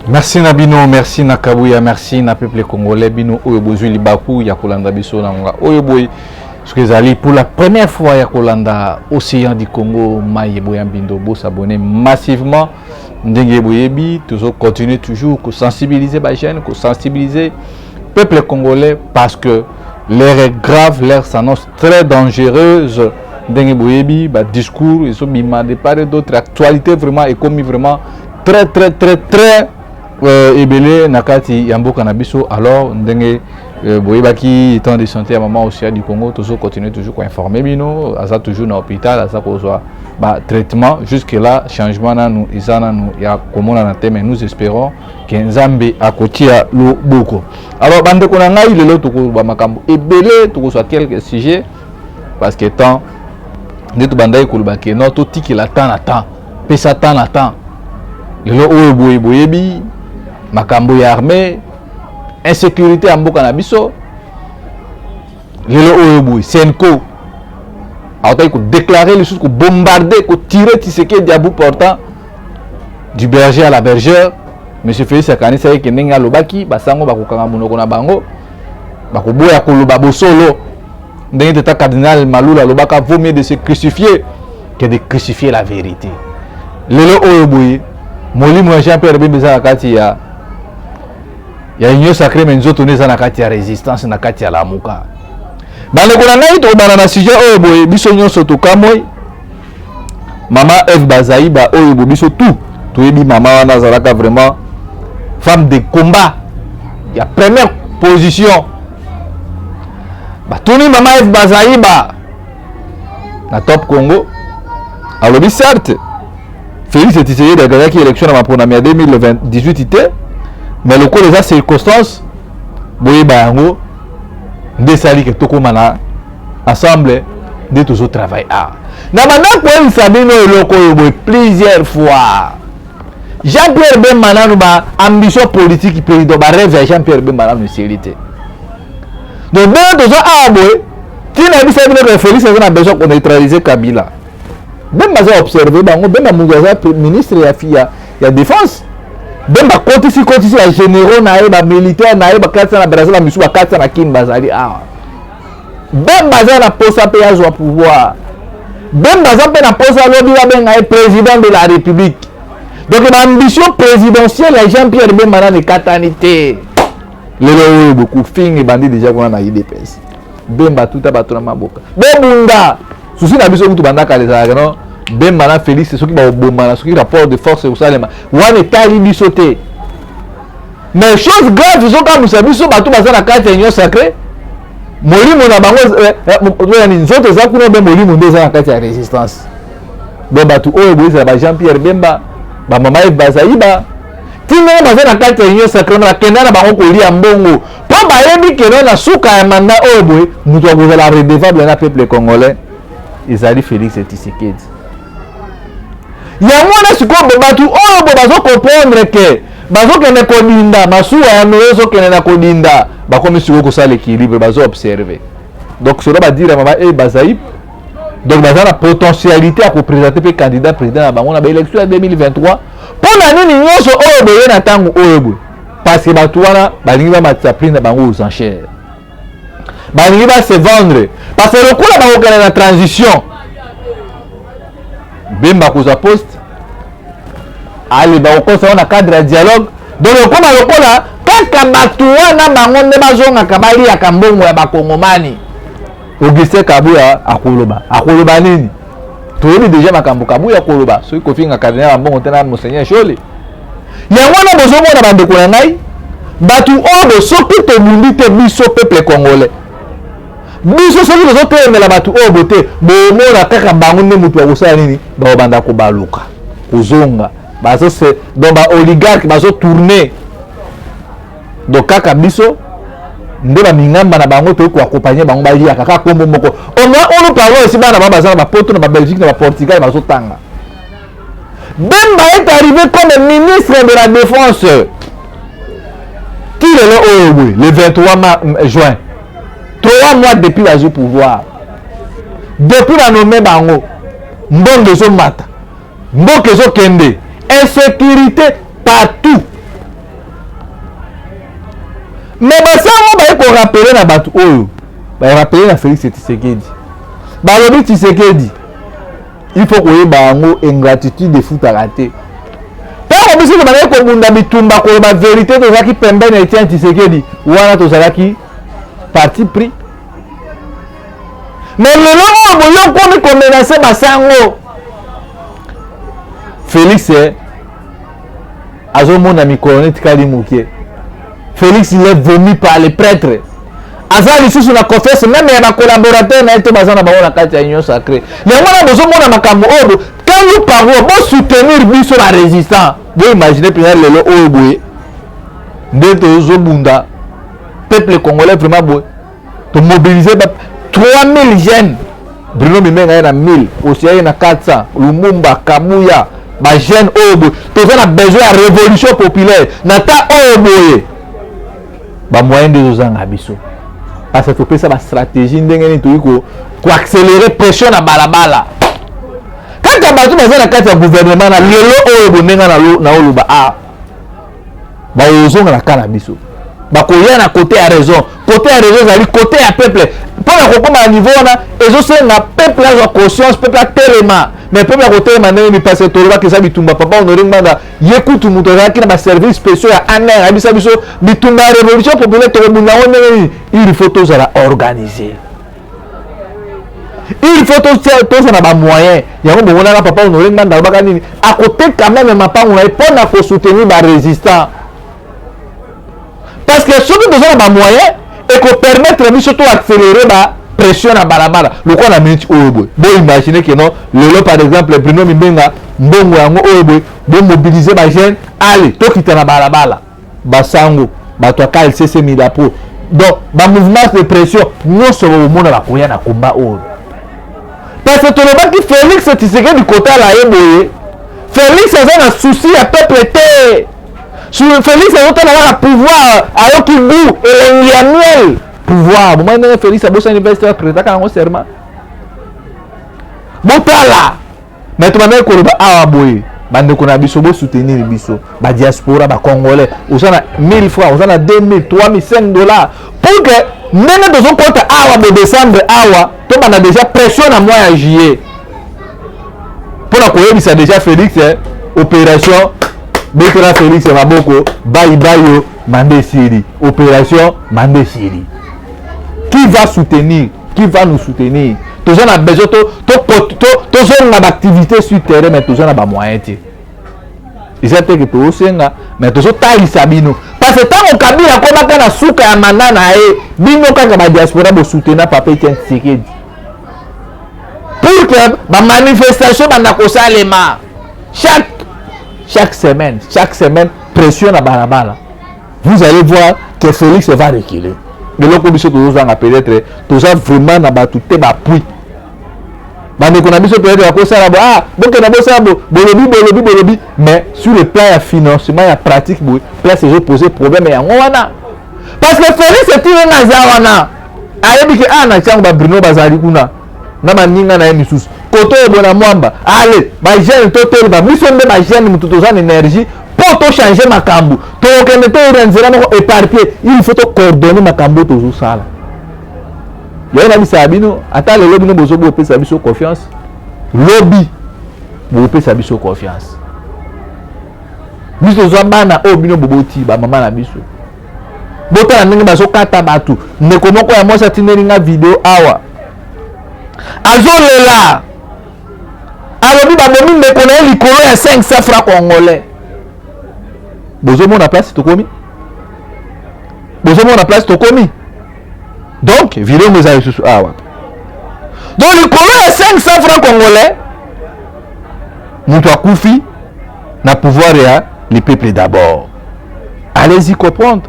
Merci na bino, merci na Kabuya, merci na peuple congolais bino oyo bozwi libaku ya kolanda biso na ngonga oyo boye. Soki ezali pour la première fois ya kolanda Océan du Congo maye boya mbindo, bo s'abonner massivement ndenge boyebi. Tozo continuer toujours ko sensibiliser ba jeunes, ko sensibiliser peuple congolais, parce que l'heure est grave, l'heure s'annonce très dangereuse. Ndenge boyebi, ba discours ezobima de part et d'autre, actualité vraiment ekomi vraiment très très très très ebele na kati ya mboka na biso. Alors ndenge boyebaki, état de santé ya mama Océan du Congo, tozo continuer toujours koinformer bino. Aza toujours na hôpital, aza kozwa ba traitement. Jusque là, changement nanu eza nanu ya komonana te, mais nous espérons ke Nzambe akotia loboko. Alors bandeko na ngai, lelo tokoloba makambo ebele, tokozwa quelques sujets, parce que temps nde tobandaki koloba ke non, totikela temps na temps, pesa temps na temps. Lelo oyo boye, boyebi makambo ya armée, insécurité ya mboka na biso. Lelo oyo boye, CENCO aotaki kodéclarer lisusu kobombarder, kotirer Tshisekedi à bout portant, du berger à la bergère. Monsieur Félix akanisaki ke ndenge alobaki, basango bakokanga monoko na bango, bakoboya koloba bosolo. Ndenge tata cardinal Malula alobaka: "Vaut mieux de se crucifier que de crucifier la vérité." Lelo oyo boye, molimo ya Jean Pierre Bemba eza na kati ya Union sacrée, mais nzoto nde eza na kati ya résistance, na kati ya Lamuka. Bandeko na ngai, tokobanda na sujet oyo boye. Biso nyonso tokamoi mama Eve Bazaiba oyo bo biso tout toyebi. Mama wana azalaka vraiment femme de combat ya première position. Batuni mama Eve Bazaiba na Top Congo, alobi: certes, Félix Tshisekedi aganyaki élection na maponami ya 2018 te, mais lokola eza circonstance, boyeba yango nde esali ke tokóma na ensemble, nde tozotravaille. A na banda koyebisa bino eloko oyo boye plusieurs fois: Jean Pierre Bemba nanu ba ambition politique, président, barêve ya Jean Pierre Bemba nanu esili te. Donc ndenge toza awa boye, ntina yebisa bino ke Félix aza na besoin koneutraliser Kabila. Bemba aza observe bango. Bemba moto aza ministre ya défense. Bemba kotisi kotisi ya généraux na ye, bamilitaire na ye, bakatisa na Brazil, bamisu bakatisa na Kini, bazali awa. Bemba aza na posa mpe azwa pouvoir. Bemba aza mpe na posa alobi babenga ye président de la République. Donc baambition présidentielle ya Jean Pierre Bemba nano ekatani te. Lelo oyo bokofinga ebandi déjà kuna na UDPS. Bemba tuta bato na maboka, bobunda susi na biso kutu bandaka ezalaka no Bemba na Félix. Soki bakobomana, soki rapport de force ekosalema, wana etali biso te. Mais chose grave ezokamwisa biso, bato baza na kati ya Union sacrée, molimo na bango, nzoto eza kuna, mpe molimo nde eza na kati ya résistance. Donc bato oyo boyezala ba Jean Pierre Bemba, bamama Eve Bazaiba, ntina baza na kati ya Union sacrée, bakenda na bango kolia mbongo, mpo bayebi keno na suka ya mandat oyo boye, moto akozala redevable na peuple congolais ezali Félix Tshisekedi. Yango wana sikoyo bato oyo bo bazocomprendre ke bazokende kodinda, masuwa ya Noé ezokende na kodinda, bakomi sikoyo kosala équilibre, bazoobserve. Donc solo badire mama e bazai, donc baza na potentialité ya koprésenter mpe candidat président na bango na baélection ya 2023. Mpo na nini nyonso oyo boye na ntango oyo boye? Parce que bato wana balingi bamatisa prix na bango aux enchères, balingi base vendre, parce que lokola bakokende na transition, Bemba kozwa poste ale, bakokosa na cadre ya dialogue. Donc ekóma lokola kaka bato wana bango nde bazongaka, baliaka mbongo ya bakongomani. Augustin Kabuya akoloba nini? Toyebi déjà makambo Kabuya akoloba soki kofinga cardinal ya mbongo te na monseigneur Shole. Yango wana bozomona, bandeko na ngai, bato oyo, soki tobundi te, biso peuple congolais, biso soki tozotelemela bato oyo bo te, bomona kaka bango nde moto ya kosala nini, bakobanda kobaluka kozonga bazo se, donc baoligarque bazotourne. Donc kaka biso nde bamingamba na bango, toyei koaccompagner bango, baliaka kaka kombo moko. Au moins oyo parlons esi, bana bango baza na bapoto, na babelgique, na baportugal, bazotanga. Bemba est arrivé comme ministre de la Défense ti lelo oyo boye, le 23 juin, 3 mois depuis bazwi pouvoir. Depuis banommer bango, mbongo ezomata, mboka ezokende, insécurité partout. Barappeler na bato oyo, barappeler na Félix Tshisekedi, balobi: Tshisekedi, il faut koyeba yango, ingratitude efutaka te. Ntango biso tobandaki kobunda bitumba, koloba vérité, tozalaki pembeni ya Etienne Tshisekedi wana, tozalaki parti pris. Mais lelo oyo boyo komi komenacer basango, Félix azomona mikolo neti kali moke. Félix, il est vomi par les prêtres. Aza lisusu na confiance même ya bacollaborateur na ye te, baza na bango na kati ya Union sacrée. Yango wana bozomona makambo oyo. Quand nous parlons, bosoutenir biso barésistant. Boimagine mpenza lelo oyo boye nde tozobunda, peuple congolais vraiment boye tomobilize ba 3000 jeunes. Bruno Mimenga ye na 1000, Osia ye na 400, Lumumba, Kabuya, bajeune oyo boye. Toza na besoin ya révolution populaire na ta oyo boye. Bamoyen nde ezozanga biso, parce que topesa bastratégie ndenge nini toyi koaccélérer pression na balabala. Kaka bato baza na kati ya gouvernement na lelo oyo bondenga na oloba a baozonga na ka na biso, bakoya na côté ya raison. Côté ya raison ezali côté ya peuple. Mpona kokóma na niveau wana, ezosenga peuple azwa conscience, peuple atelema. Mais peuple akotelema ndenge nini? Parce tolobaki eza bitumba. Papa Honoré Ngbanda ye kutu moto azalaki na baservice spéciaux ya ANR, ayebisa biso bitumba ya révolution populaire tokobunda yango ndenge nini. Il faut tozala organisé, il faut tozala na bamoyen. Yango bomonaka papa Honoré Ngbanda alobaka nini? Akoteka même mapango na ye mpo na kosoutenir barésistant, parce que soki toza na bamoyen, ekopermettre biso to accélérer bapression na balabala. Lokola na minute oyo boye, boimagine ke non, lelo par exemple Bruno Mimbenga, mbongo yango oyo boye, bomobilize bajeune, ale tokita na balabala, basango, bato ya KLCC, Midapo, donc bamouvement de pression nyonso bomona bakoya na komba oyo. Parce que tolobaki, Félix Tshisekedi kotala ye boye, Félix aza na souci ya peuple te. Félix azotala kaka pouvoir, ayoki goût elengi ya miel, pouvoir. Bomoi ndenge Félix abosani veste, aprêtaka yango serment. Botala, mais tobandaki koloba awa boye: bandeko na biso, bosoutenir biso badiaspora, bacongolais. Oza na 1000 francs, oza na 2000, 3000, 5 dollars, pour que ndenge tozokɔta awa bo décembre awa, tobanda déjà pression na mois ya juillet mpona koyebisa déjà Félix opération betela Félix maboko, bayibayo mande esili, opération mande esili. Qui va soutenir? Qui va nous soutenir? Toza na besoin tozonga baactivité sur terrain, mais toza na bamoyen te. Eza te ke tozosenga, mais tozotalisa bino, parce que ntango Kabila akomaka na suka ya mandat na ye, bino kaka badiaspora bosoutenir papa Etienne Tshisekedi pour que bamanifestation banda kosalema chaque semaine, chaque semaine, pression na balabala. Vous allez voir que Félix va reculer. Eloko biso tozozanga, peut-être toza vraiment na bato te bapui bandeko na biso, peut-être bakosala bo, ah, bokenda bosala bo, bolobi, bolobi, bolobi, mais sur le plan ya financement, ya pratique boye, place ezopose problème yango wana. Parce que Félix etinenga aza wana, ayebi ke ah, na ntiango babruno bazali kuna na baninga na ye misusu koto oyo bona mwamba. Ale bajeune, totelema biso nde bajeune, motu toza na énergie mpo tochange makambo. Tokokende te na nzela moko éparpillé, il faut tocoordonne makambo oyo tozosala. Yango nabisaka bino, ata lelo bino bozobi opesa biso confiance, lobi bopesa biso confiance. Biso tozwa bana oyo bino boboti, bamama na biso. Botala ndenge bazokata bato. Ndeko moko ya mwasi atindeli nga video awa, azolela, alobi babomi ndeko na ye likolo ya 500 francs congolais. Bozomona place tokomi, bozomona place tokomi. Donc video ngo eza lisusu awa. Donc likolo ya 500 francs congolais, moto akufi na pouvoir ya le peuple d'abord. Allez-y comprendre.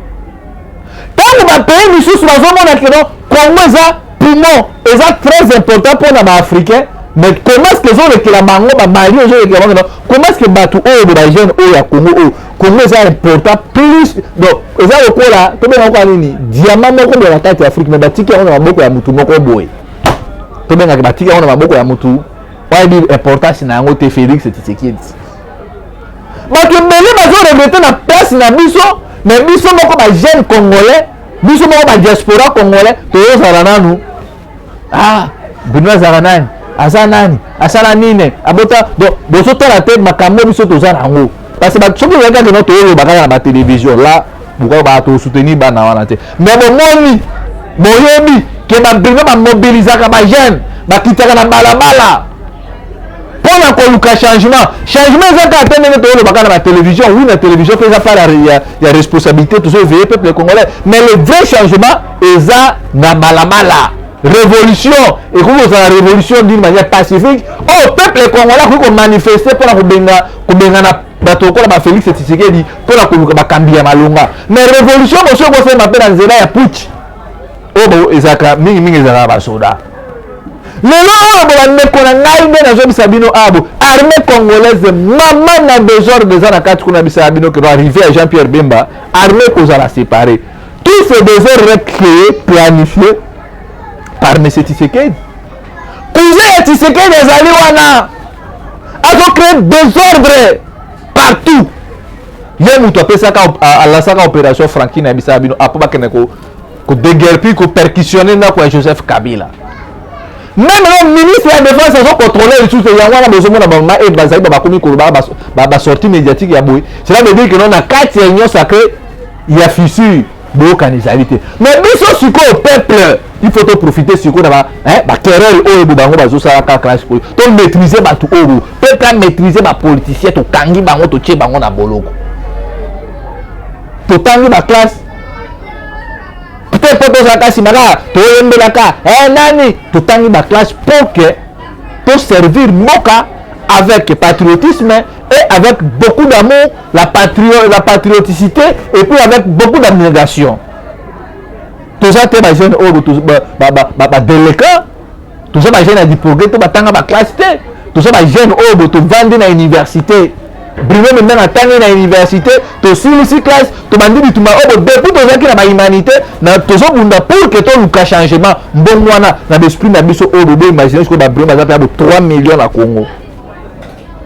Ntango bapays misusu bazomona ke non, Congo eza poumon, eza très important mpona baafricain, mais comment est ce que ezolekela bango? Bamali ezolekela bango. Comment est ce que bato oyo bo bajeune oyo ya Congo oyo, Congo eza important plus, donc eza lokola tobenga koka nini, diamant moko boye na kati ya Afrique, mais batiki yango na maboko ya mutu moko boye, tobengaka batiki yango na maboko ya mutu oyebi importance na yango te, Félix Tshisekedi. Bato ebele bazoregretter na place na biso, mais biso moko bajeune congolais Biso moko ba diaspora congolais tozozala nanu, ah, Bruno azalaka nani, aza nani, asala nini, abota. Donc bozotala te makambo biso toza nango, parce que soki ozalaki kaka no toyoloba kaka na batelevizio la, bokoka baa tosoutenir bana wana te. Mais bomoni, boyebi ke babruno bamobilisaka bajeune, bakitaka na balabala mpona koluka changement. Changement eza kaka te ndenge toyoloba kaka na batelevizio. Oui, na télévision mpe eza part ya responsabilité, tozo éveiller peuple congolais, mais le vrai changement eza na balabala. Révolution ekoki kozala révolution d'une manière pacifique oyo peuple congolais akoki komanifeste mpona kobengana bato lokola bafélix Tshisekedi, mpona koluka bakambi ya malonga. Mais révolution mosusu ekosalema mpe na nzela ya putsch oyo ezalaka mingimingi, ezalaka basoda. Lelo oyo bo, bandeko na ngai, nde nazobisa bino abo, armée congolaise, mama na désordre eza na kati kuna. Bisala bino ke arrivé ya Jean Pierre Bemba, armée kozala séparé. Tous ces désordres créés, planifiés par M. Tshisekedi. Cousin ya Tshisekedi ezali wana, azocréer désordre partout. Ye moto apesaka, alasaka opération Franklin na bisala bino apo bakende kodéguerpir, koperquisitionner ndako ya Joseph Kabila. Même le ministre ya Défense azocontrôle lisusu. Yango wana bozomona bamama e bazali bakomi koloba basortie médiatique ya boye. Cela veut dire que non, na kati ya Union sacrée ya fissure, boyokani ezali te. Mais biso sikoyo peuple, il faut toprofite sikoyo na baquerelle oyo bo bango bazosalaka classe oyo, tomaîtrise bato oyo. Peuple amaîtrise bapoliticien, tokangi bango, totie bango na boloko. Totangi baclasse peut-être mpo tozalaka nsima kaka toyembelaka nani. Totangi baclasse pour que toservir mboka avec patriotisme et avec beaucoup d'amour, la patrioticité, et puis avec beaucoup d'abnégation. Toza te bajeune oyo badélinquant, toza bajeune ya du progrès to batanga baclasse te. Toza bajeune oyo bo tovandi na université. Bruno Mende natangi na université, tosilisi classe, tobandi bitumba oyo bo depuis tozalaki na bahumanité na tozobunda pour que toluka changement. Mbongo wana na baesprit na biso oyo bobo imagine sikoyo, babruno baza mpe bo 3 millions na Congo,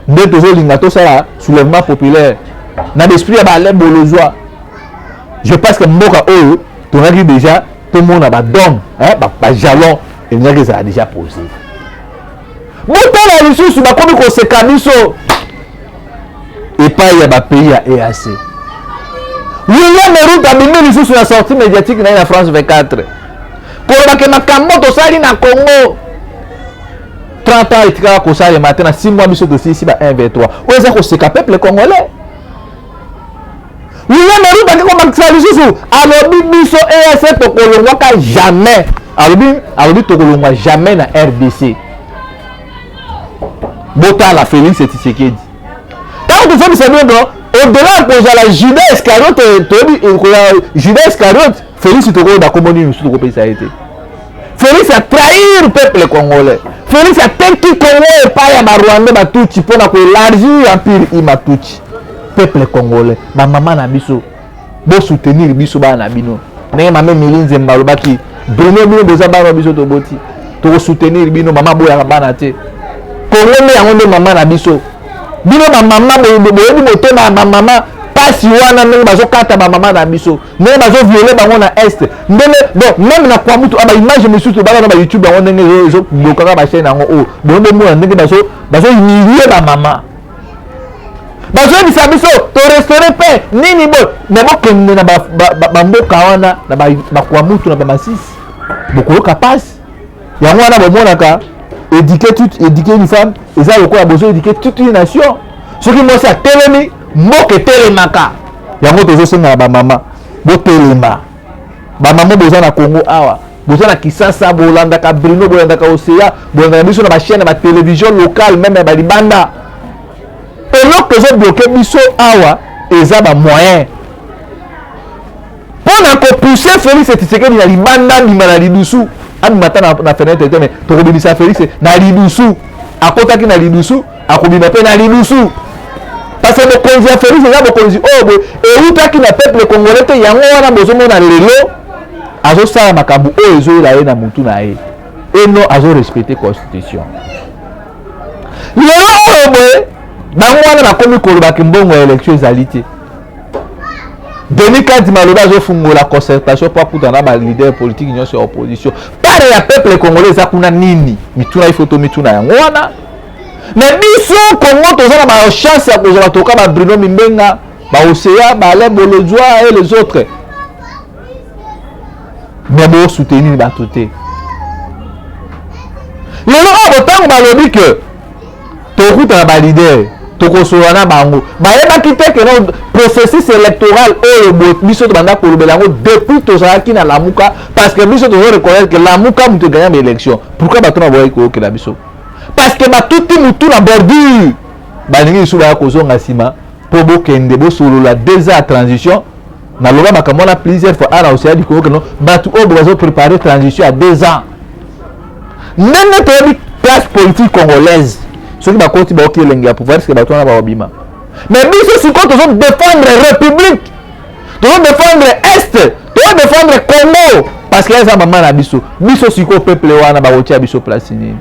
nde tozolinga tosala soulèvement populaire na baesprit ya baalain Bolozwa. Je pense que mboka oyo tongaki déjà, tomona badome, bajalon elingaki ezala déjà posé. Botala lisusu, bakomi koseka biso epai ya bapays ya EAC. William Ruto abimi lisusu na sortie médiatique na ye na France 24 kolobake makambo tosali na Congo 30 ans etikaka kosalema te. Na 6 mois biso tosilisi ba 1 23 oyo eza koseka peuple congolais. William Ruto ake komakisa lisusu, alobi biso EAC tokolongwaka jamais. Alobi tokolongwa jamais na RDC. Botala Félix Tshisekedi, ntango tozobisa bino, au-delà ya kozala Judas Iscariote, toyebi kozala Judas Iscariote, Félix tokoyeba kombo nini mosusu tokopesa ye te. Félix atrahir peuple congolais. Félix ateki Congo epai ya barwandais, batutsi, mpona koélargir empire hima tutsi. Peuple congolais, bamama na biso, bosoutenir biso bana na bino. Ndenge mama Emili Nzemba alobaki, Bruno, bino boza bana biso toboti, tokosoutenir bino. Mama boyaka bana te. Kongo nde yango nde mama na biso. Bino bamama boyebi motema ya bamama, mpasi wana, ndenge bazokata bamama na biso, ndenge bazoviole bango na Est, ndenge bon même na Kwamutu, baimage misusu baka na bayoutube yango, ndenge ezoblokaka bachaîne yango oyo boye, bomona ndenge bazohumilie bamama. Bazoyebisa biso torestaure mpe nini boye, me bokende na bamboka wana, na bakwamutu, na bamasisi, bokoyoka mpasi. Yango wana bomonaka éduquer toute, éduquer une femme eza lokola bozo éduquer toute une nation. Soki mwasi atelemi, mboka etelemaka. Yango tozosengaka bamama botelema. Bamama boza na Congo awa, boza na Kisasa, bolandaka Bruno, bolandaka Océan, bolandaka biso na bachaîne ya batélévision locale, même ya balibanda. Eloko ezobloquer biso awa eza bamoyen mpo na kopousser Félix Tshisekedi na libanda, abima na lidusu, abima ata na fenêtre te. Mais tokobimisa Félix na lidusu. Akotaki na lidusu, akobima mpe na lidusu, parce que bokonzi ya Félix eza bokonzi oyo boye eutaki na peuple congolais te. Yango wana bozomona lelo azosala makambo oyo ezoyela ye na mutu na ye, eno azorespecte constitution. Lelo oyo boye, bango wana bakomi kolobaka mbongo ya élection ezali te. Denis Kadima alobi azofungola concertation mpo akutana na baleader politique nyonso ya opposition. Part ya peuple congolais eza kuna nini? Mituna ifo to mituna yango wana. Mais biso Congo toza na ba chance ya kozwa bato ba Bruno Mimbenga, ba Océa, ba Alain Bolodjwa et les autres. Mais bo soutenir bato te. Lelo oyo botango balobi que tokutana ba leader, tokosolola na bango, bayebaki te ke no processus électoral oyo biso tobanda kolobela yango depuis tozalaki na Lamuka, parce que biso tozo reconnaître que Lamuka moto egagna ba élection. Pourquoi bato na boyaki koyokela biso? Parce que batuti mutu na bordure, balingi lisusu baya kozonga nsima mpo bokende bosolola 2 ans ya transition. Naloba makambo wana plusieurs fois awa na Océan du Congo, keno bato oyo bazo préparer transition ya 2 ans. Ndenge toyebi classe politique congolaise, soki bakoti baoki elenge ya pouvoir, eske bato wana bakobima? Mais biso sikoyo tozo défendre république, tozo défendre est, tozo défendre Congo, parce que eza mama na biso. Biso sikoyo peuple wana bakotia biso place nini?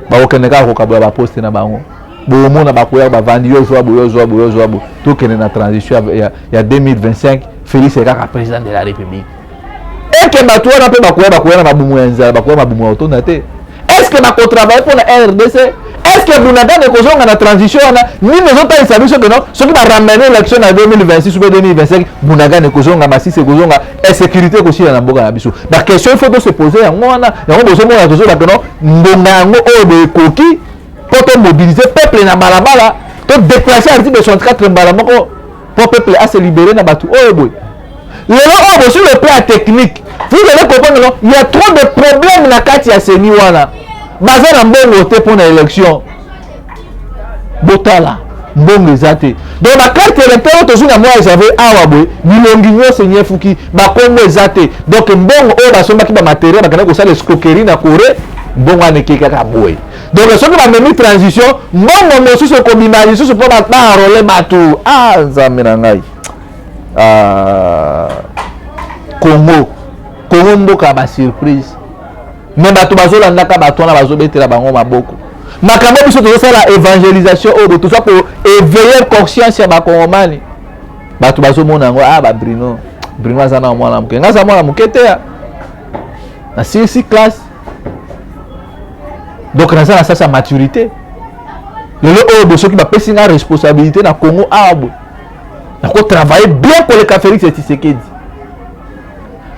Bakokende kaka kokabola baposte na bango. Bomona bakoya bavandi, yo zwa boye, yo zwa boye, yo zwa boye. Tokende na transition ya 2025, Félix kaka président de la République. Eke bato wana mpe bakoya na mabumu ya nzala, bakoya mabumu ya kotonda te. Est ce que bakotravaille mpo na RDC? Est ce que Bunagana ekozonga na transition wana? Nini ezotalisa biso ke non, soki baramener élection na 2026 ou 2025, Bunagana ekozonga, Masisi ekozonga, insécurité ekosila na mboka na biso? Baquestion il faut tose poser yango wana. Yango bozomona tozoba ke non, ngonga yango oyo boye ekoki mpo tomobiliser peuple na balabala, todéclencher article 64 mbala moko mpo peuple ase libérer na bato oyo boye. Lelo oyo bo sur le plan technique, vous allez comprendre, non, il y a trop de problèmes na kati ya CENI wana. Baza na mbongo te mpo na élection. Botala, mbongo eza te. Donc bacarte électeur oyo tozwi na mois ya janvier awa boye, bilongi nyonso enyefuki, bakombo eza te. Donc mbongo oyo basombaki bamatériel, bakenda kosala escroquerie na Corée, mbongo wana ekei kaka boye. Donc soki bamemi transition, mbongo mosusu ekobima lisusu mpo baenrôler bato. Ah, Nzambe na ngai! Ah, Congo, Congo mboka ya basurprise. Mais bato bazolandaka bato wana, bazobetela bango maboko. Makambo biso tozosala évangélisation oyo, toza koéveiller conscience ya bakongomani, bato bazomona yango. Ah, baBruno, Bruno aza na mwana moke. Nga aza mwana moke te, na silisi classe, donc naza na sasa maturité. Lelo oyo bo soki bapesi nga responsabilité na Congo awa boye, nakotravaille bien koleka Félix Tshisekedi,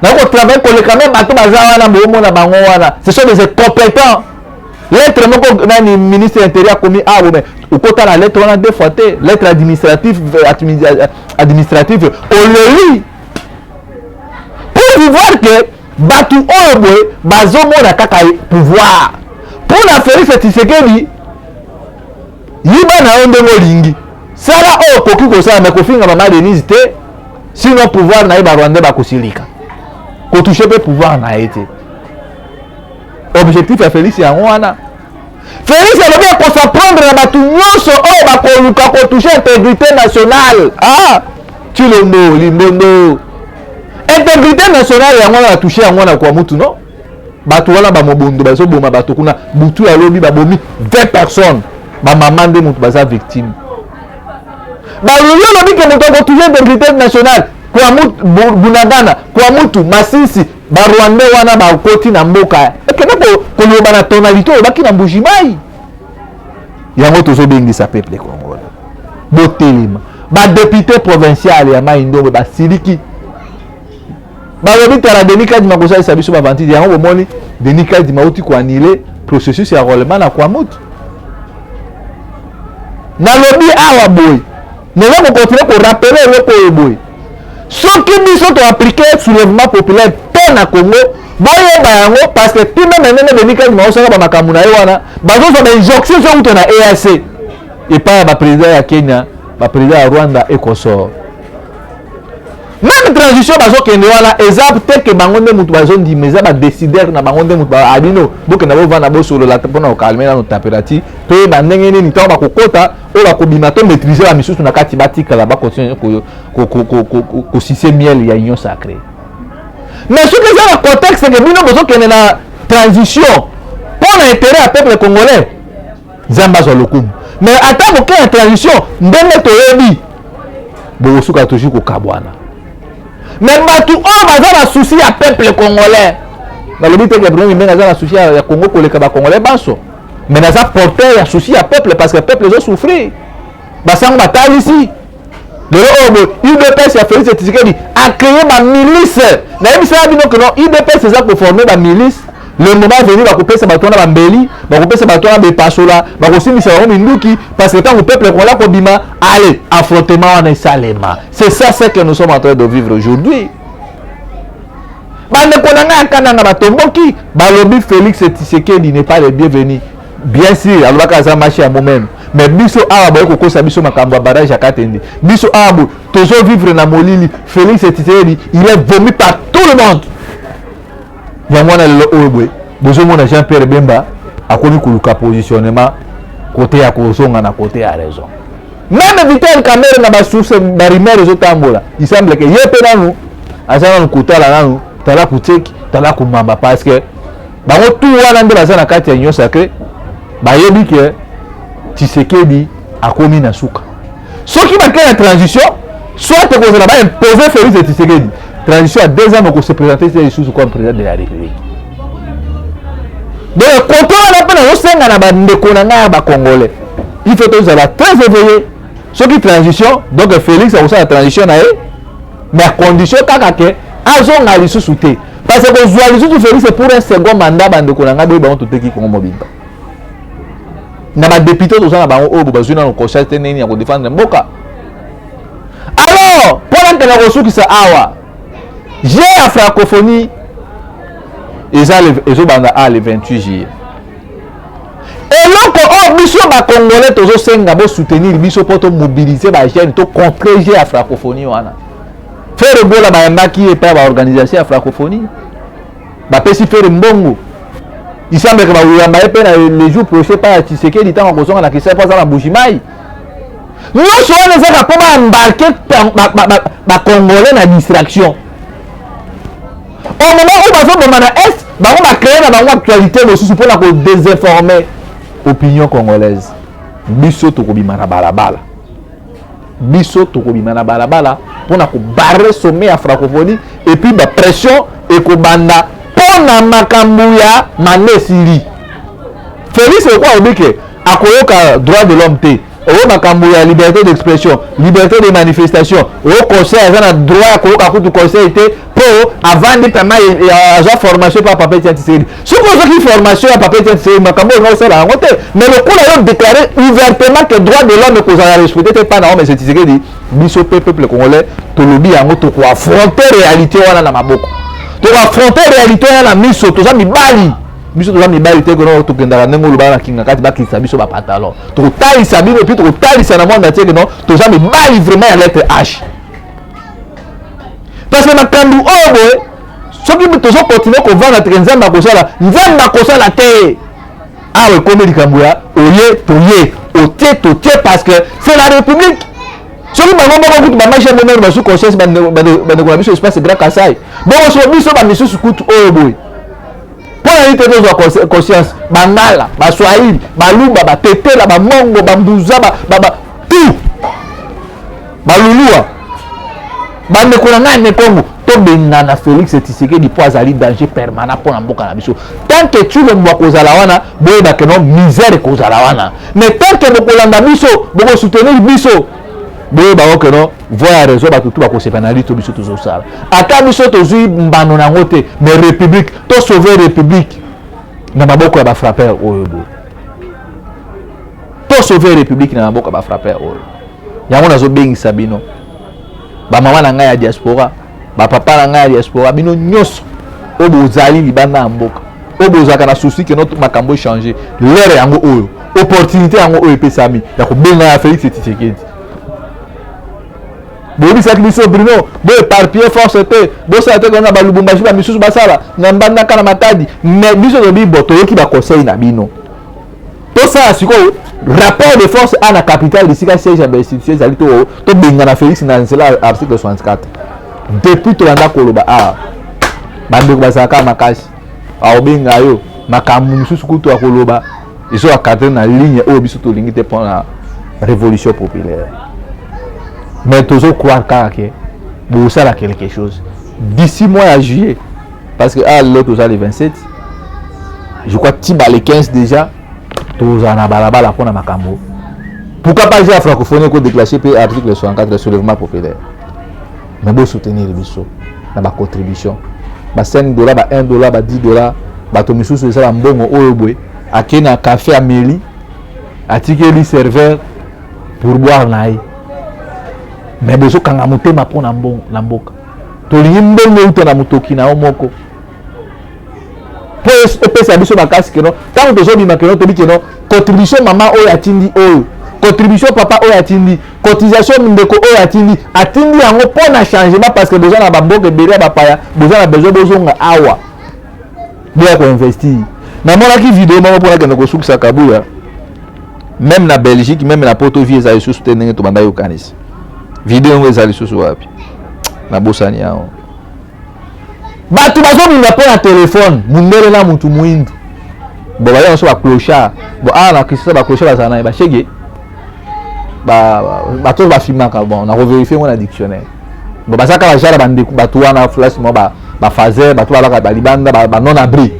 nakotravaille koleka même bato baza wana. Boomona bango wana, ce sont des incompétents. Lettre moko nani ministre intérieur akomi awa, mais okota na lettre wana deux fois te. Lettre administrative oleli pour voir que bato oyo boye bazomona kaka pouvoir. Mpona Félix Tshisekedi, yiba na yo ndenge olingi, sala oyo okoki kosala, mais kofinga mama Denise te, sinon pouvoir na ye barwandais bakosilika. Kotoucher mpe pouvoir na ye te. Objectif ya Félix yango wana. Félix alobi akosa prendre na bato nyonso oyo bakoluka kotoucher intégrité nationale. Ah, Tshilombo limbondo, intégrité nationale yango wana batoucher yango wana kwa mutu. No bato wana bamobondo bazoboma bato kuna. Butu ya lobi babomi 20 personnes, bamama nde moto baza victime. Balobi, olobi ke moto akotoucher intégrité nationale, Bunagana, Kwamouth, Masisi, barwandais wana bakoti na mboka. Ekende koloba na tonalité olobaki na Mbujimai. Yango tozobengisa peuple congolais, botelema. Badéputé provincial ya Mai Ndombe basiliki, balobi: tala, Denis Kadima kosalisa biso bavantide. Yango bomoni Denis Kadima auti koannuler processus ya enrôlement na Kwamouth. Nalobi awa boye, naza kocontinuer korappeler eloko oyo boye: soki biso toappliquer soulèvement populaire te na Congo, boyeba yango, parce que ti même ndenge Denis Kadima osala bamakambo na ye wana, bazozwa bainjonction ezouta na EAC epai ya baprésident ya Kenya, baprésident ya Rwanda et consort. Même transition bazokende wana, eza te ke bango nde motu bazondima, eza badécideur na bango nde motu abino. Bokenda, bovanda, bosolola mpona kocalmer nano température, toyeba ndenge nini ntango bakokota, oyo bakobima, to maîtrise bamisusu na kati, batikala, bacontinuer kosucer miel ya Union sacrée. Mais soki eza na contexte ke bino bozokende na transition mpo na intérêt ya peuple congolais, Nzambe azwa lokumu. Mais ata boke na transition, ndenge toyebi, bokosuka toujours kokabwana. Mais bato oyo baza na souci ya peuple congolais, nalobi te ke Bruno Mimbenga aza na souci ya Congo koleka bacongolais banso, mais naza porteur ya souci ya peuple, parce que peuple ezosouffrir. Basango batalisi lelo oyo boye, UDPS ya Félix Tshisekedi acréé bamilice. Nayebisaka bino ke non, UDPS eza koformer bamilice. Le moment venu, bakopesa bato wana bambeli, bakopesa bato wana bepasola, bakosimbisa bango minduki, parce que ntango peuple congolais kobima, allez, affrontement wana esalema. C'est ça ce que nous sommes en train de vivre aujourd'hui. Bandeko na ngai ya Kananga batomboki, balobi Félix Tshisekedi n'est pas le bienvenu. Bien sûr, alobaka aza marché ya moi-même, mais biso awa boye kokosa biso makambo ya barrage ya Katende. Biso awa boye tozovivre na molili. Félix Tshisekedi, il est vomi par tout le monde. Yango wana lelo oyo boye bozomona Jean Pierre Bemba akomi koluka positionnement côté ya kozonga na côté ya raison. Même Vital Kamerhe, na basource, barumeur ezotambola, il semble ke ye mpe nanu aza nanu kotala nanu, tala kuteki, tala komamba, parce que bango tu wana nde baza na kati ya Union sacrée, bayebi ke Tshisekedi akomi na suka. Soki bakei na transition, soit ekozala baimpose Félix Tshisekedi transition ya 2 ans, okose présenter te lisusu comme président de la République. Donc kote wana mpe nazosenga na bandeko na ngai ya bacongolais, il faut tozala très éveillé. Soki transition, donc Félix akosala transition na ye, mais à condition kaka ke azonga lisusu te, parce que kozwa lisusu Félix pour un second mandat, bandeko na ngai, boye bango toteki Kongo mobimba. Na badéputé toza na bango oyo bazwi nano conscience te nini ya kodéfendre mboka. Alors, mpona ntaka kosukisa awa, jeux ya francophonie eza ezobanda a le 28 juillet. Eloko oyo biso bacongolais tozosenga, bosoutenir biso mpo tomobiliser bajeune, tocontrer jeux ya francophonie wana. Ferre Gola bayambaki ye epai ya baorganisation ya francophonie, bapesi Ferre mbongo. Isambeke bakoyamba ye mpe na le jour prochain epai ya Tshisekedi, ntango akozonga na Kisasa, mpo aza na Mbujimayi. Nyonso wana ezaka mpo baembarquer bacongolais na distraction. Au moment oyo bazoboma na Est, bango bacréer na bango actualité mosusu mpona kodésinformer opinion congolaise. Biso tokobima na balabala, biso tokobima na balabala mpona kobarrer sommet ya francophonie, et puis bapression ekobanda mpo na makambo ya manda esili. Félix ekwa alobi ke akoyoka droit de l'homme te, oyo makambo ya liberté d'expression, liberté de manifestation, oyo conseil aza na droit ya koyoka kutu conseil te, mpo avandi pema azwa formation mpa papa Etienne Tshisekedi. Soki ozwaki formation ya papa Etienne Tshisekedi, makambo oyo osala yango te. Mais lokola yo déclaré ouvertement que droit de l'homme ekozala respecté te mpa na yo, monsieur Tshisekedi, biso mpe peuple congolais tolobi yango, tokoaffronter réalité wana na maboko, tokoaffronter réalité wana na miso. Toza mibali, biso toza mibali te kono tokendaka ndenge oloba na kinga kati bakitisa biso bapantalon. Tokotalisa bino, et puis tokotalisa na monde entier no toza mibali vraiment ya lettre H, parce que makambo oyo boye, soki tozocontinuer kovanda teke Nzambe akosala, Nzambe akosala te. Awa ekomi likambo ya oye toye, otie totie, parce que c'est la République. Soki bango moko kutu bamashi monene bazwi conscience, bandeko na biso espace Grand Kasai, bongo so biso bamisusu kutu oyo boye, mpo na nini te tozwa conscience? Bangala, Baswahili, Baluba, Batetela, Bamongo, Bambuza, tout balulua, bandeko na ngai ne Kongo, tobengana Félix Tshisekedi mpo azali danger permanent mpo na mboka na biso. Tant que Tshilombo akozala wana, boyebake no misère ekozala wana. Mais tant que bokolanda biso, bokosoutenir biso, boyeba oke no voie ya raison, bato tu bakosepa na lito. Biso tozosala, ata biso tozwi mbano na yango te, mais république, tosauve république na maboko ya bafrappeur oyo boye, tosauve république na maboko ya bafrappeur oyo. Yango nazobengisa bino, bamama na ngai ya diaspora, bapapa na ngai ya diaspora, bino nyonso oyo bozali libanda ya mboka, oyo bozalaka na souci ke no makambo echanger, l'heure yango oyo, opportunité yango oyo epesami ya kobenga ya Félix Tshisekedi. Boyebisaki biso: "Bruno, boéparpiller force te, bosala te kona baLubumbashi, bamisusu basala na Mbandaka, na Matadi." Mais biso tobi bo toyoki baconseil na bino, tosala sikoyo rapport de force a na capitale, bisika siège ya bainstitution ezali, tobengana Félix na nzela ya article 64. Depuis tolanda koloba awa, bandeko bazalaka makasi, akobenga yo makambo mosusu kutu ya koloba ezoencadrer na ligne oyo biso tolingi te mpona révolution populaire. Mais tozocroire kaka ke Bosala quelque chose d'ici mois ya juillet, parce que ah, lelo toza le 27, je crois, tiba le 15 déjà tozala na balabala mpona makambo. Pourquoi pas ya francophonie ekodéclenche mpe article 64, soulèvement populaire? Mais bosoutenir biso na bacontribution, ba 5 $, ba 1 $, ba 10 $. Bato misusu eza bambongo oyo boye ake na café, ameli, atikeli serveur pourboire na ye. Mais bozokanga motema mpo na mbongo na mboka. Tolingi mbongo euta na motoki na yo moko mpo epesa biso makasi keno ntango tozobima keno tobi keno contribution mama oyo atindi, oyo contribution papa oyo atindi, cotisation ndeko oyo atindi, atindi yango mpo na changement, parce que boza na bamboka ebele ya bapaya, boza na besoin bozonga awa, boya koinvestir. Namonaki video moko mpona kende kosukisa Kabuya. Même na Belgique, même na Poto, vie eza lisusu te ndenge tobanda yokanisi. Video yango eza lisusu wapi? Nabosani yango. Bato bazobunda mpo na telefone, mundele na mutu mwindu. Bon, baza nyonso baclochard. Bon, awa na Kinshasa baclochard bazala na ye, bashege, bato bafimaka. Bon, nakovérifier ngo na dictionnaire. Bon, baza kaka genre bandeko, bato wana flash mo bafaser, bato balaka balibanda, banon abri,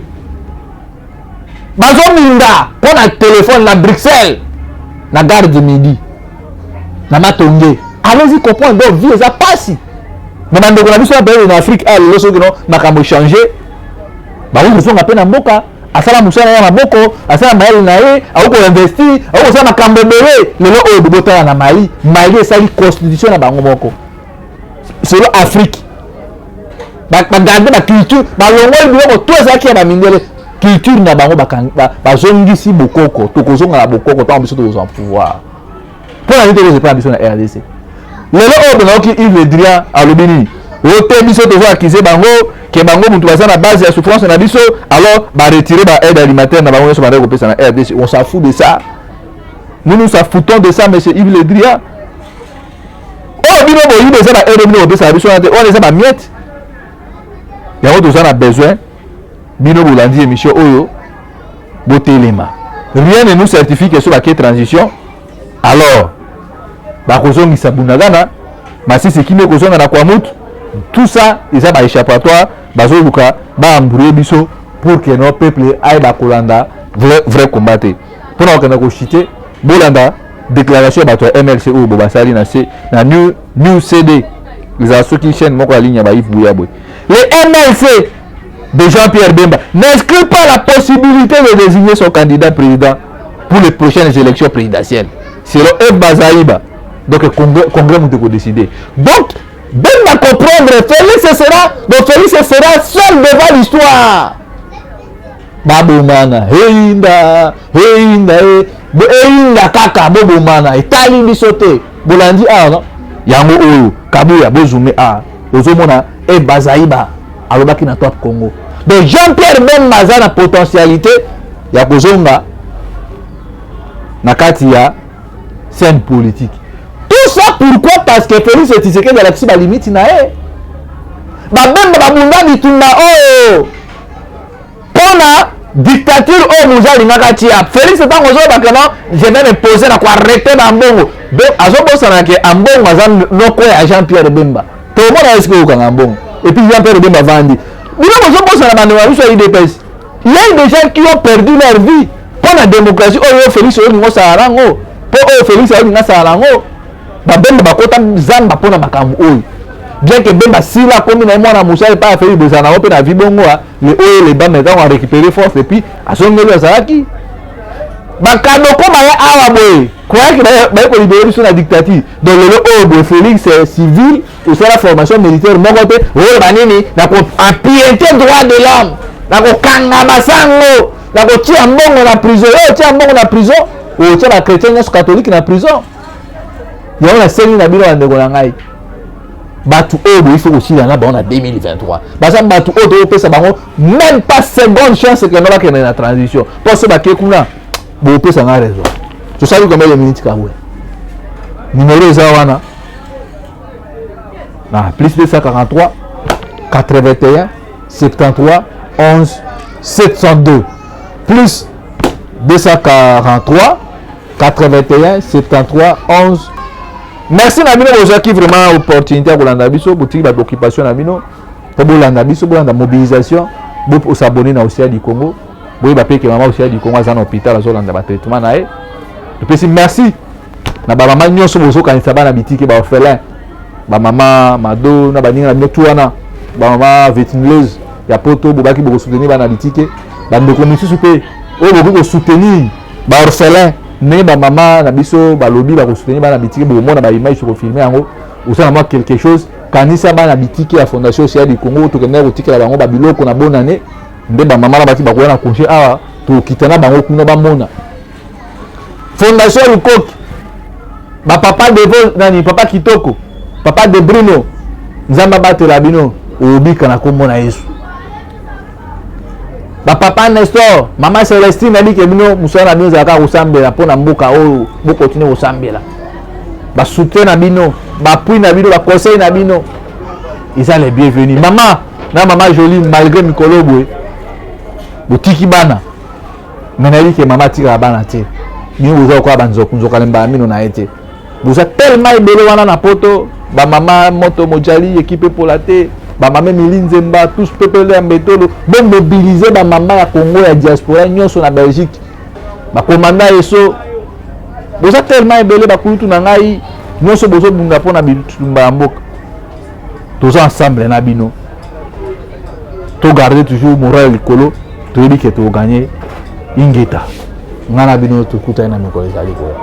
bazobunda mpo na telefone na Bruxelles, na gare du Midi, na Matonge. Allez-y comprendre. Donc vie eza pasi na bandeko na biso ya pene na Afrique. A lelo soki no makambo échange, bakoki kozonga mpe na mboka, asala mosala ya maboko, asala mayele na ye, akoki koinvestir, akoki kosala makambo ebele. Lelo oyo bobotala na Mali, Mali esali constitution na bango moko selo Afrique, bagarde baculture, balongoli biloko to ezalaki ya bamindele, culture na bango bazongisi bokoko. Tokozonga na bokoko ntango biso tokozwa pouvoir. Mpo na nini tokozwa epai na biso na RDC? Lelo oyo bonayoki Yves Le Drian alobi nini? O te, biso tozo accuser bango ke bango mutu baza na base ya souffrance na biso, alors baretirer ba aide alimentaire na bango nyonso bandaki kopesa na RDC. On s'en fout de ça, nous nous s'en foutons de ça, monsieur Yves Le Drian. Oyo bino boyibi eza ba aide bino kopesaka biso wana te, wana eza bamiettes. Yango toza na besoin bino bolandi émission oyo, botelema. Rien ne nous certifie que so bake transition, alors bakozongisa Bunagana, Masisi ekimi, ekozonga na Kwamut. Tout ça eza baéchappatoire, bazoluka baembrouiller biso pour que no peuple ayeba kolanda vrai, vrai combat te. Mpona kokenda koshite, bolanda déclaration ya bato ya MLC oyo bo basali na, C, na New CD. Ezala soki chaîne moko ya ligne ya baYves Buya boye. Le MLC de Jean-Pierre Bemba n'exclut pas la possibilité de désigner son candidat président pour les prochaines élections présidentielles, selon Eve Bazaïba. Donc congrès, congrès moto décider. Donc Bemba comprendre, Félix sera, donc Félix sera seul devant l'histoire. Babomana, eyinda, eyinda, eyinda kaka, bobomana, etali biso te. Bolandi awa no yango oyo Kabuya bozume awa, ozomona e Bazaiba alobaki na Top Congo. Donc Jean-Pierre Bemba aza na potentialité ya kozonga na kati ya scène politique. Tout ça pourquoi? Parce que Félix Tshisekedi alakisi balimite na ye. Babemba babunda bitumba oyo mpona dictature oyo moza alingaka tia Félix. Ntango ozolobaka: "Non, je vais me poser na koarrêter bambongo", azobosana ke Ambongo aza noko ya Jean Pierre Bemba. Tomona eske okanga Ambongo et puis Jean Pierre Bemba avandi. Bino bozobosana, bandeko na biso ya UDPS, il y a des gens qui ont perdu leur vie mpo na démocratie oyo Félix oyolinga osala nango, mpo oyo Félix ayolinga asala nango. Babemba bakota zamba mpo na makambo oyo, bien que Bemba sila akomi na ye mwana mosala epai ya Félix, bozala nango mpe na vie bongo le oyo leba. Mais ntango arécupérer force et puis azongeli, azalaki bakadoko baya awa boye, croyaki baye kolibérer biso na dictature. Donc lelo oyo boye Félix civil, osala formation militaire moko te, oyoloba nini? Na koempiéter droit de l'homme, na kokanga basango, na kotia mbongo na prison. Oyo otia mbongo na prison, otia bachrétien nyonso catholique na prison. Yango nasengi na bino, bandeko na ngai, bato oyo boyi fo kosila na bango na 2023. Baza bato oyo tokopesa bango même pas seconde chance kendo bakende na transition, mpo so bake kuna, bopesa nga raison. Tosali combien de minutes kabwe? Numéro eza wana na +243 81 73 11 702, +243 81 73 11. Merci na bino bozwaki vraiment opportunité ya kolanda biso, botiki ba occupation na bino mpo bolanda biso, bolanda mobilisation, bosabone na Océan du Congo. Boyeba mpe ke mama Océan du Congo aza na hôpital, azolanda batraitement na ye. Topesi merci na bamama nyonso bozokanisa bana bitike, baorphelin, bamama Mado na baninga na bino tu wana, bamama vetinleuse ya poto, bobaki bokosoutenir bana bitike. Bandeko misusu mpe oyo bokoki kosoutenir baorphelin ndenge bamama na biso balobi bakosoutenir bana bitike, bokomona baimage, tokofilme yango. Osala mwa quelque chose, kanisa bana bitike ya Fondation Océan du Congo. Tokendaki kotikela bango babiloko na bonane nde bamama na baki bakoya na congé awa, tokita na bango kuna bamona Fondation Lukoki, bapapa Devo nani, papa Kitoko, papa De Bruno. Nzambe abatela bino, obika na nkombo na Yesu. Bapapa Nestor, mama Celestine, nabike bino mosala na bino ezalaka kosambela mpo na mboka oyo. Bokontinue kosambela, basoutien na bino, baappui na bino, baconseil na bino eza les bienvenus. Mama na mama Jolie, malgré mikolo boye botiki bana, me nayebi ke mama atikaka bana te. Bino boza lokola banzoku, nzoka lembaka mino na ye te. Boza tellement ebele wana na poto, bamama moto mojali ekipe epola te, bamama Emili Nzemba, tous pepele ya mbetolo. Bomobilize bamama ya Congo ya diaspora nyonso na Belgique, bakomanda eso, boza tellement ebele. Bakulutu na ngai nyonso bozobunda mpo na bitumba ya mboka, toza ensemble na bino. Togarde toujours moral likolo, toyebi ke toganye. Ingeta, ngai na bino tokutani na mikolo ezali koya.